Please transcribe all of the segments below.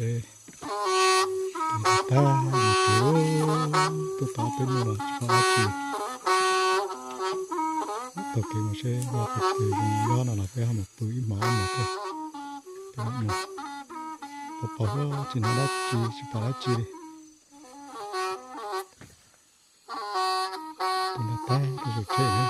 Peb tus tag mus tsev, tuaj tau peb hnub los tsis pom dab tsi. Taug kev mus seb nyob qhov twg zoo nyob no los peb ho mus pw ib hmos ib hmos thiab. Peb mus pos pos tsis hnov dab tsi tsis pom dab tsi li. Tus nram tab tus zaum tsheb na.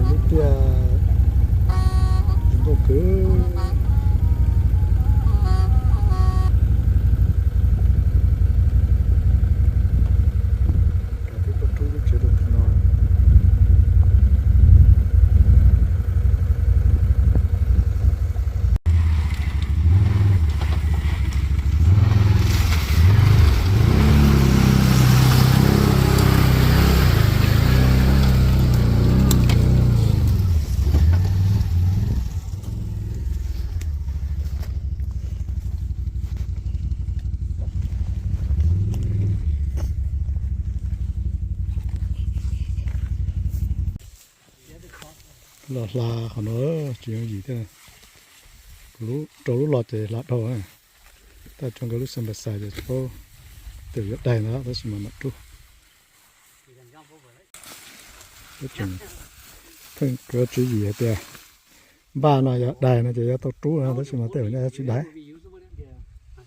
Lub tiaj zoo nkauj kawg. Rov peb tuaj rub lub tsev rau tim no. Los hla qhov no tsis yooj yim thiab. Kuv rau lub los ces hla dhau na. Tab sis nkawd lub xab npas xais ces tsis paub, tes yuav daig ntawd tab sis mas mam rub. Pheej kuv tswv yim hais tias npaj no yog daig no ces yuav tau rub no tab sis mas tej zaum nyob tsis daig.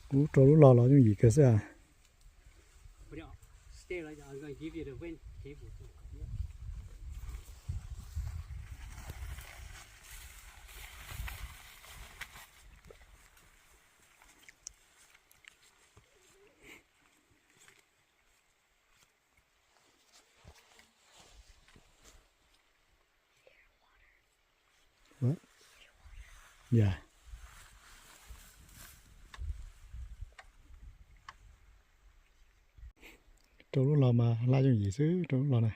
Kuv rau lub los los yooj yim kawg xwb. Rau lub los mas hla yooj yim xwb rau lub los na.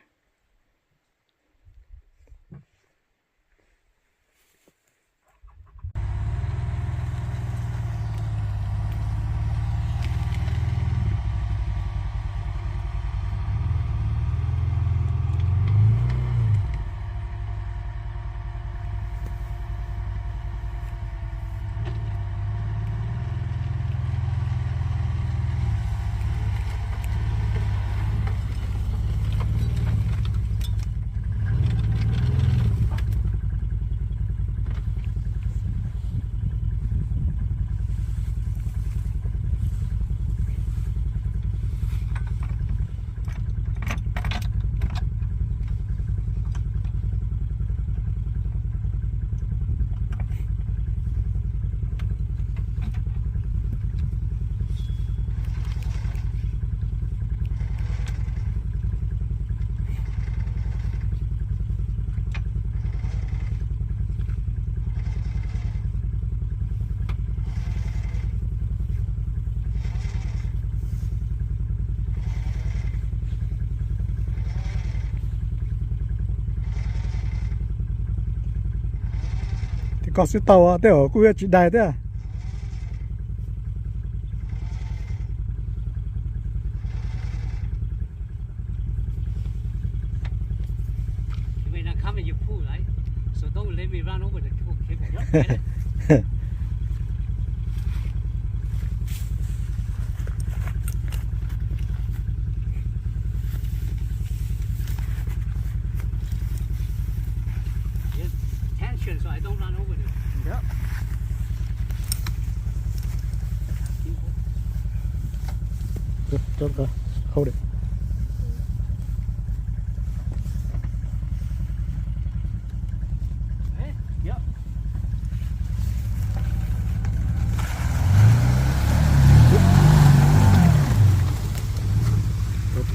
Tej ko xwb tau, tej zaum kuj yuav tsis daig thiab. Hold it.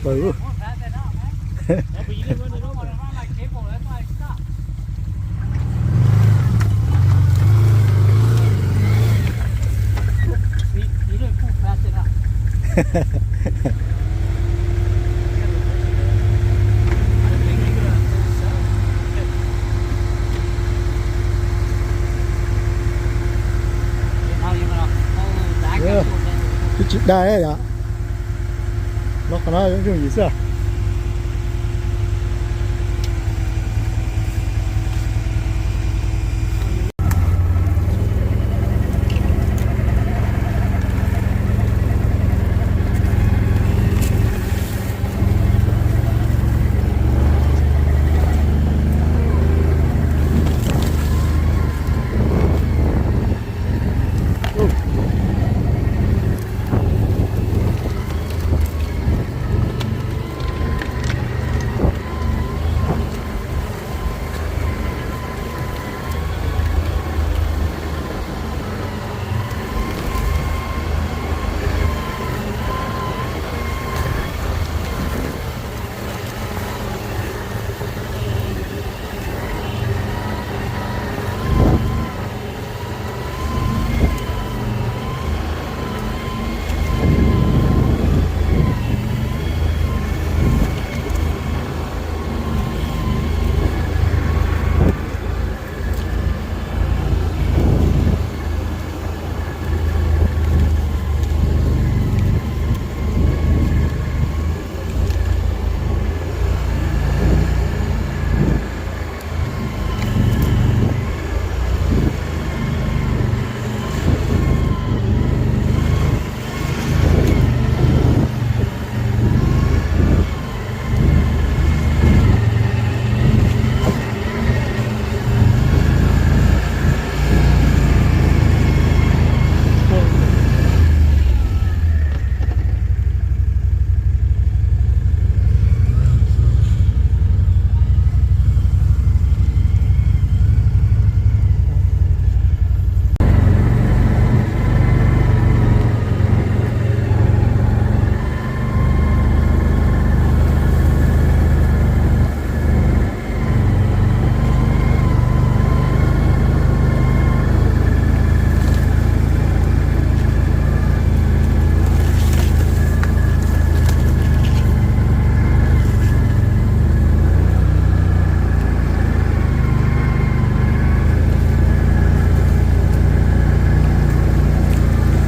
Plaws. Dai yom. Los qhov no yooj yim xwb.